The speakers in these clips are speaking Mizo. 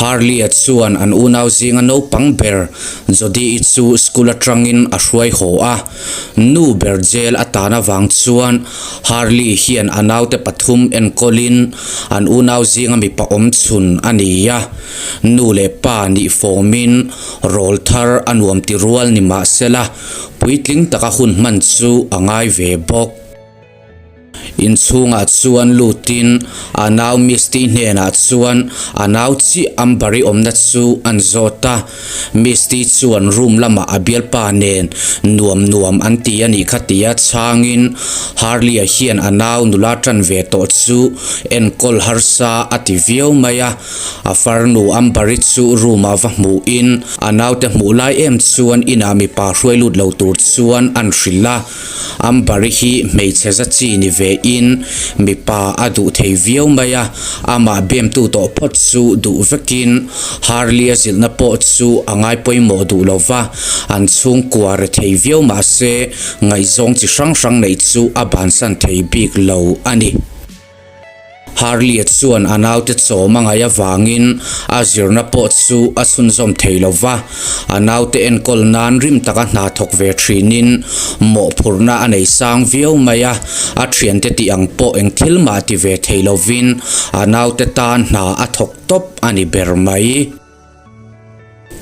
Harley-a chuan an unau zinga naupang ber Jodi-i chu school atangin a hruai haw a. Nu ber jail a tan avang chuan Harley hian a naute pathum enkawlin an unau zinga mipa awm chhun a ni a. Nu leh pa nih fawmin rawl thar a nuam ti rual ni mahsela puitling taka hun hman chu a ngai ve bawk. Inchhungah chuan lutin a nau Misty hnenah chuan a nau chiah Amber-i awmna chu an zawt a. Misty chuan room lamah a bialpa nen nuam nuam an ti a nih kha tia chhangin Harley-a hian a nau nula tan ve tawh chu enkawl harsa a ti viau mai a. A farnu Amber-i chu room-ah va hmuhin a naute hmuh lai em chuan inah mipa hruai lut lo tur chuan an hrilh a. Amber-i hi hmeichhe za chi ni ve in mipa a duh thei viau mai a, amah bemtu tawh phawt chu duh vekin Harley-a zilhna pawh chu a ngai pawimawh duh lo va, an chhungkua re thei viau mah se ngaihzawng chi hrang hrang neih chu a bansan thei bik lo a ni. Harley-a chuan a naute chawm a ngaih avangin a zirna pawh chu a chhunzawm thei lo va, a naute enkawl nan rim taka hna thawk ve thinin mawhphurhna a nei sang viau mai a, a thiante tih ang pawh eng thil mah ti ve thei lovin a naute tan hna a thawk tawp a ni ber mai.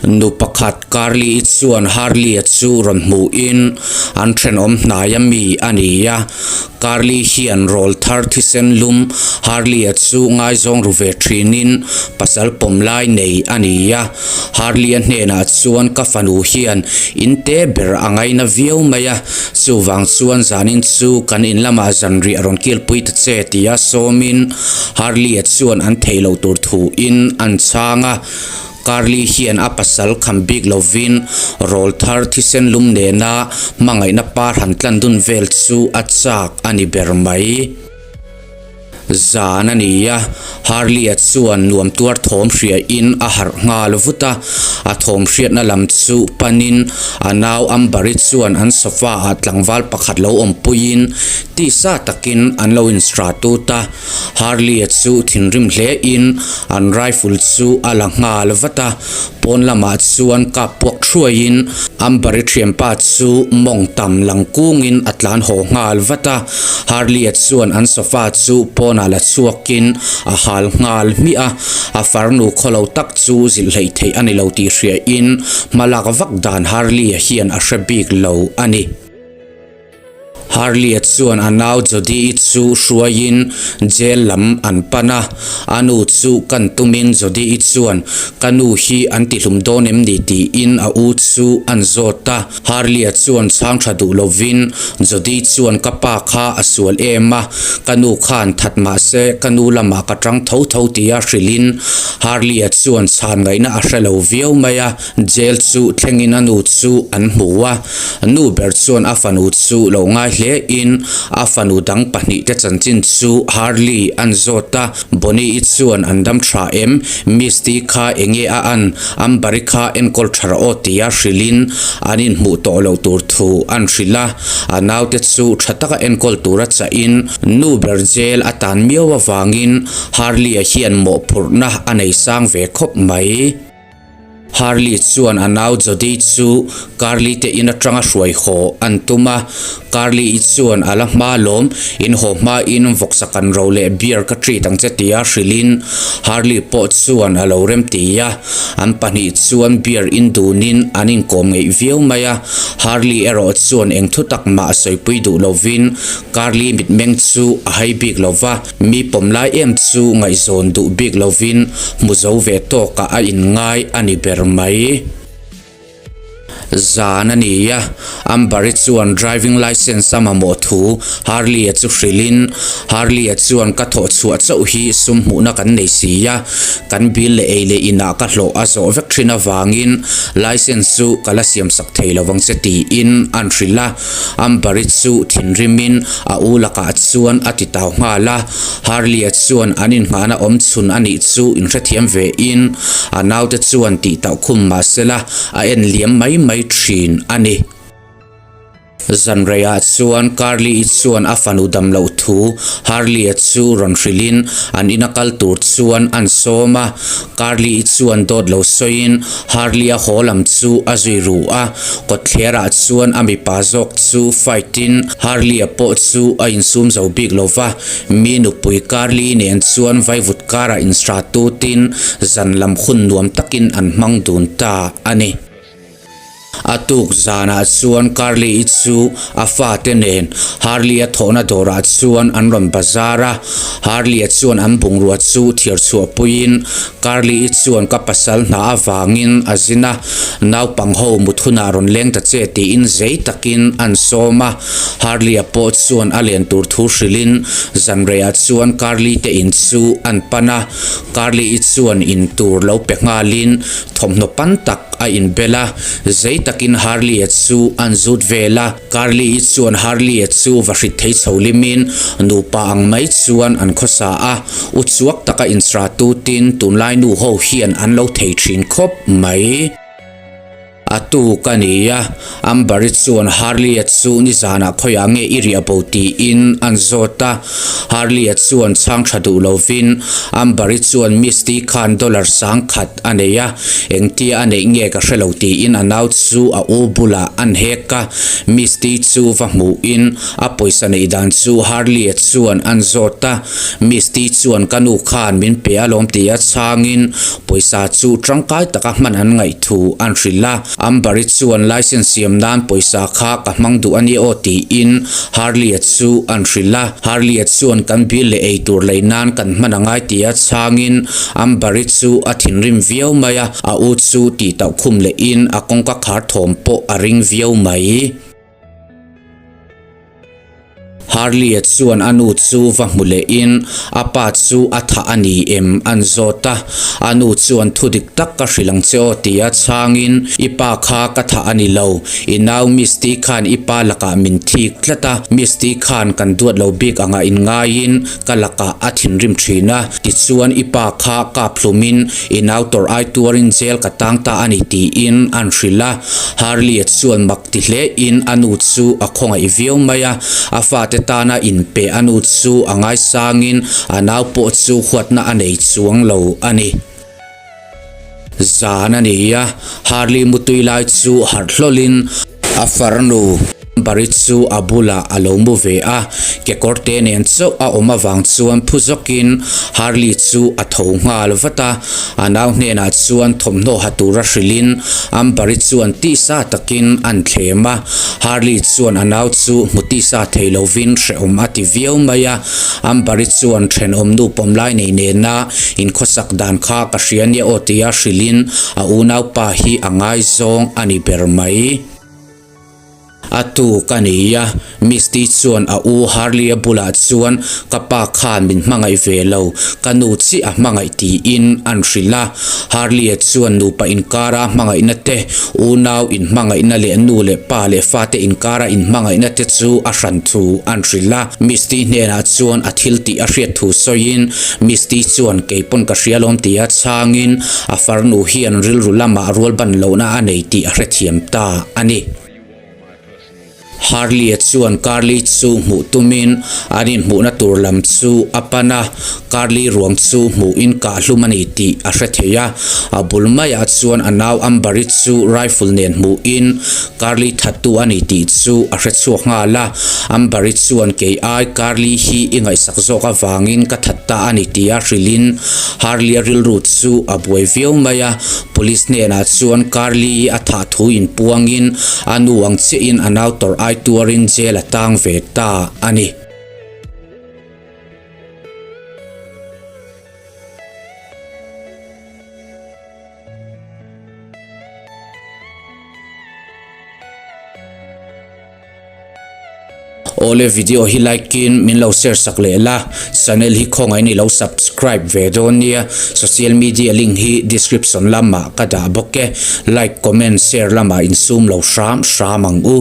Nu pakhat Carly-i chuan Harley-a chu rawn hmuhin an thenawm hnaia mi a ni a. Carly hian rawl thar thisen lum Harley-a chu ngaizawng ru ve thinin pasal pawm lai nei a ni a. Harley-a hnenah chuan ka fanu hian in te ber a ngaina viau mai a, chuvang chuan zanin chu kan in lamah zanriah rawn kilpui ta che tia sawmin Harley-a chuan an theih loh tur thuin an chhang a. Carly hian a pasal kham bik lovin rawl thar thisen lum nena hmangaihna par han tlan dun vel chu a chak a ni ber mai. Zan a ni a, Harley-a chuan nuam tuar thawm hriain a harh nghal vut a, a thawm hriatna lam chu panin a nau Amber-i chuan an sofa-ah tlangval pakhat lo awmpuiin tisa takin an lo instratut a. Harley-a chu thinrim hle in an rifle chu a la nghal vat a, pawn lamah chuan kap puak thuai in Amber-i thianpa chu mawng tam lang kung in a tlan haw nghal vat a, Harley-a chuan an sofa chu pawnah la chhuak in a hal nghal hmiah a, a farnu khawlo tak chu zilh hleih theih a ni lo tih hria in hmalak vak dan Harley-a hian a hre bik lo a ni. Harley-a chuan a nau Jodi-i chu hruaiin jail lam an pan a, a nu chu kan tumin Jodi-i chuan ka nu hi an tihlum dawn em ni tiin a u chu an zawt a. Harley-a chuan chhang tha duh lovin Jodi chuan ka pa kha a sual em a, ka nu khan that mah se ka nu lamah ka tang tho tho tia hrilhin Harley-a chuan chhan ngaihna a hre lo viau mai a. Jail chu thlengin a nu chu an hmu a, nu ber chuan a fanu chu lo ngai hle in a fanu dang pahnih te chanchin chu Harley an zawt a, Bonnie-i chuan an dam tha em, Misty kha enge a an, Amber-i kha enkawl tha rawh aw tia hrilhin an inhmuh tawh loh tur thu an hrilh a, a naute chu tha taka enkawl tura chahin nu ber jail a tan miau avangin Harley-a hian mawhphurhna a nei sang ve khawp mai. Harley chuan a nau Jody chu Carly te in atanga hruai haw an tum a, Carly i chuan a la hma lawm, in haw hma in vawksa kan ro leh beer ka treat ang che tia hrilhin Harley pawh chuan a lo rem ti a, an pahnih chuan beer in dunin an inkawm ngeih viau mai a, Harley erawh chuan eng thu tak mah a sawipui duh lovin Carly mitmeng chu a hai bik lo va. Mi pawm lai em chu ngaihzawn duh bik lovin hmu zo ve tawkah a inngai a ni ber mai. Zan a ni a, Amber-i chuan driving licence a mamawh thu Harley-a chu hrilhin, Harley-a chuan ka thawh chhuah chauh hi sum hmuhna kan nei si a, kan bill leh ei leh inah ka hlawh a zawh vek thin avangin licence chu ka la siamsak thei lovang che tiin an hrilh a. Amber-i chu thinrimin a u lakah chuan a ti tau nghal a, Harley-a chuan an inngahna awm chhun a nih chu inhrethiam ve in a naute chuan tih tauh khum mah sela a en liam mai mai thin a ni. Zanreiah chuan Carly-i chuan a fanu dam loh thu Harley-a chu rawn hrilhin an ina kal tur chuan an sawm a. Carly-i chuan dawt lo sawiin Harley-a haw lam chu a zui ru a. Kawtthlerah chuan a mipa zawk chu fight-in Harley-a pawh chu a insum zo bik lo va. Mi nupui Carly-i nen chuan vaivut karah insra tutin zan lam hun nuam takin an hmang dun ta a ni. A tuk zanah chuan Carly-i chu a fate nen Harley-a thawhna dawrah chuan an rawn bazar a. Harley-a chuan an bungrua chu thiar chhuah puiin Carly-i chuan ka pasal hna avangin a zin a, naupang ho mut hunah rawn leng ta che tiin zei takin an sawm a. Harley-a pawh chuan a len tur thu hrilhin zanreiah chuan Carly te in chu an pan a. Carly-i chuan in tur lo pe nghalin thawmhnaw pan tak a inbel a, zei takin Harley-a chu an zut vel a. Carly-i chuan Harley-a chu va hrit thei chho limin nupa ang mai chuan an khawsa a, u chuak taka insra tutin tunlai nu ho hian an lo thei thin khawp mai. A tuk a ni a, Amber-i chuan Harley-a chu nizanah khawiah nge i riah bo tiin an zawt a. Harley-a chuan chhang tha duh lovin Amber-i chuan Misty khan dollar 10,000 a nei a, engtia a neih nge ka hre lo tiin a nau chu a u bulah an hek a, Misty chu va hmuhin a pawisa neih dan chu Harley-a chuan an zawt a, Misty chuan ka nu khan min pe alawm tia chhangin pawisa chu tangkai taka hman an ngaih thu an hrilh a, Amber-i chuan licence siam nan pawisa kha ka hmang duh a nia aw tiin Harley-a chu an hrilh a, Harley-a chuan kan bill leh ei tur lei nan kan hman a ngai tia chhangin Amber-i chu a thinrim viau mai a, a u chu tih tauh khum lehin a kawngka khar thawm pawh a ring viau mai. Harley-a chuan a nu chu va hmu lehin a pa chu a thah a ni em an zawt a, a nu chuan thu dik tak ka hrilh ang che aw tia chhangin i pa kha ka thah a ni lo, i nau Misty khan i pa lakah min thik tlat a, Misty khan kan duat lo bik angah inngaiin ka lakah a thinrim thin a, tichuan i pa kha kap hlumin i nau tawrh ai tuarin jail ka tang ta a ni tiin an hrilh a, Harley-a chuan mak ti hlein a nu chu a khawngaih viau mai a, a fate tana inpe a nu chu a ngaisangin a nau pawh chu huatna a nei chuang lo a ni. Zan a ni a, Harley mutui lai chu harh hlawlin a farnu Barry chu a bulah a lo mu ve a, kekawr te nen chauh a awm avang chuan phu zawkin Harley chu a tho nghal vat a, a nau hnenah chuan thawmhnaw ha tura hrilhin Amber-i chuan tisa takin an thlem a, Harley chuan a nau chu hmu tisa thei lovin hrehawm a ti viau mai a, Amber-i chuan thenawm nu pawmlai nei nena inkhawsak dan kha ka hria nia aw tia hrilhin a unaupa hi a ngaizawng a ni ber mai. A tuk a ni a, Misty chuan a u Harley-a bulah chuan ka pa khan min hmangaih ve lo, ka nu chiah a hmangaih tiin an hrilh a. Harley-a chuan nupa inkara hmangaihna te, unau inhmangaihna leh nu leh pa leh fate inkara inhmangaihna te chu a hran thu an hrilh a. Misty hnenah chuan a thil tih a hriat thu sawiin Misty chuan kei pawn ka hria lawm tia chhangin a farnu hian rilru lamah rualban lohna a nei tih a hrethiam ta a ni. Harley-a chuan Carly chu hmuh tumin an inhmuhna tur lam chu a pan a, Carly ruang chu hmuhin kah hlum a ni tih a hre thei a. A bul maiah chuan a nau Amber-i chu rifle nen hmuhin Carly thattu a ni tih chu a hre chhuak nghal a. Amber-i chuan kei ai Carly hi i ngaihsak zawk avangin ka that ta a ni tia hrilhin Harley-a rilru chu a buai viau mai a. Police hnenah chuan Carly-i a thah thu inpuangin a nu ang chiahin a nau tawrh ai tuarin jail a tang ve ta a ni. Awle video hi like in min lo share sak leh la, channel hi khawngaih in i lo subscribe ve dawn nia, social media link hi description lamah ka dah bawk e, like comment share lamah insum lo hram hram ang u.